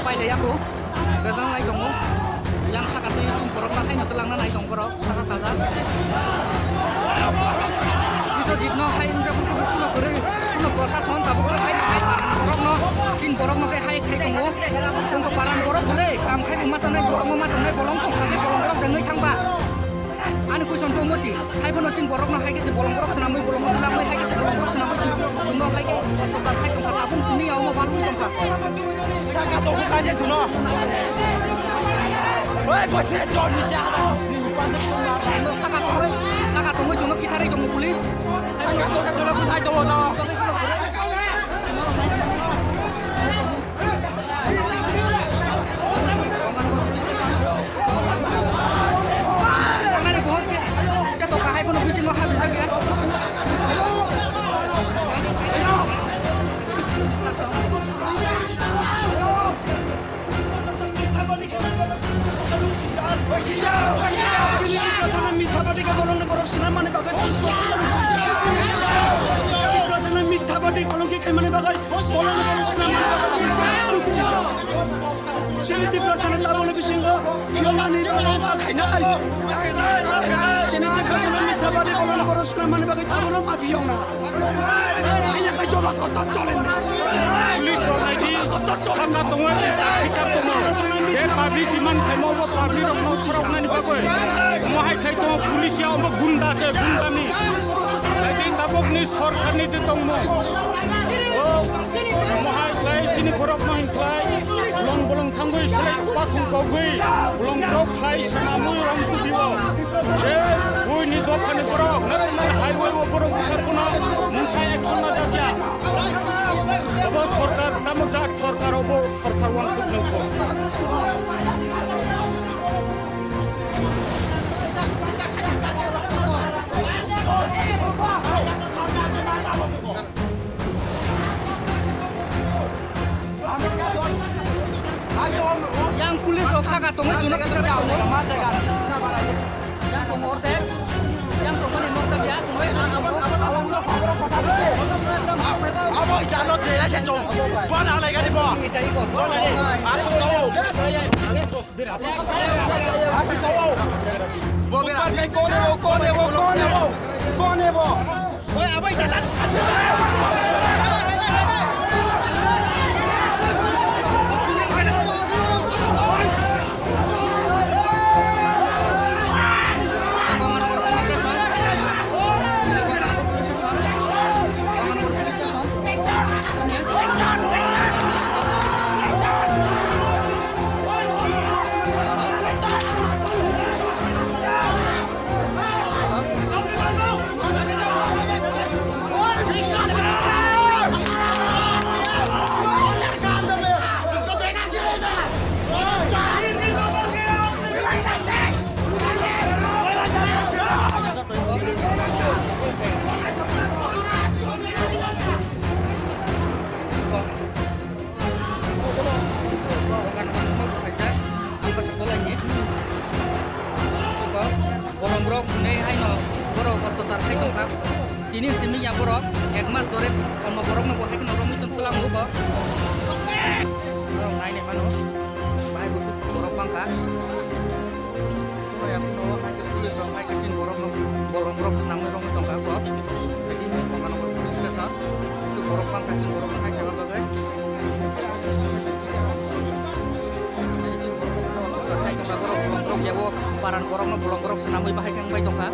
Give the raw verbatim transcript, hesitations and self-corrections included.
Lai ya ko, bejang lai tongo. Yang saka twi chini borok na haino twlangna nai tong borok, saka kaja. Biswajit no hai wngya buku kuno kwrwi, kuno prosason tabuk hai hai paran borok no, chini borok no khe hai khai tongo. Chwng to paran borok hole, kam khai ma sanai borok ma tongnai bolong tong kha khe bolong borok jengwi thangba. Ani question to mochi, hai phano chini borok no hai khe se bolong borok swnamwi bolong no twlangwi hai khe se bolong borok swnamwi chini chwng no hai khe ottochar khai tong kha, tabung simi ya omo balwi tong kha. Saka tongo kanya chuno. Oi, bosi chor ni cha. Saka tongoi, saka tongoi chuno kitharwi tongo police. Saka tongo chuno kuthai tongo no. Tongmani buhok je, je tongkha hai phano bisingo ha bijak ya. Chini Tiprasano mitha badi khe bolongni borok swnam mani bagwi. Tiprasano mitha badi kolongki khaimani bagwi bolongni borok swnam mani bagwi. Chini Tiprasano taboni bisingo phiyoknani ba khainai. Chini Tiprasano mitha badi bolongni borok swnam mani bagwi tabono ma phiyokna. Haiya khe joba kotor cholen na. Police rok naidi saka tongwi khitar tongo. Je public demand khaimo bo public rok no khoroknani bagwi. Omo hai khai tongo police ya omo gunda se gundani. Naidi tabukni sorkarni je tongmung. Bo omo hai khlai chini borok no hin khlai. Long bolong thangwi selai pathung kogwi. Long rok khlai swnamwi rong tubio. Je buini dophani borok national highway o borok bwkha phano mungsa action lajakya. Obo sorkar tamo jat sorkar obo sorkar wansuk nungkho. Yang police rok saka tongwi chuno kitar tongo. Yang tongo ordek. Yang tongmani nokta biya. Abo italo dera se chong. Bo na lai gari bo. Bo lai. Asuk to. Asuk to. Bo bera. Kone bo, kone bo, kone bo. Kone bo. Bolong borok hwnwi haino borok orthochar khai tongkha. Tini simi ya borok ek mas dore omo borokno bo hai kheno romwi tong twlang nugo. Borok nainai mano. Bahai busu borok bangkha. Kuno ya kuno hai khe police rok hai khe chini borokno bolong borok swnamwi romwi tongkha bo. Tini Ganganagar police station. Busu borok bangkha chini borokno hai khema bagwi. Hai khe chini borokno orthochar khai tongkha borok bolong borok yabo paran borokno bolong borok swnamwi bahai khe wngbai tongkha.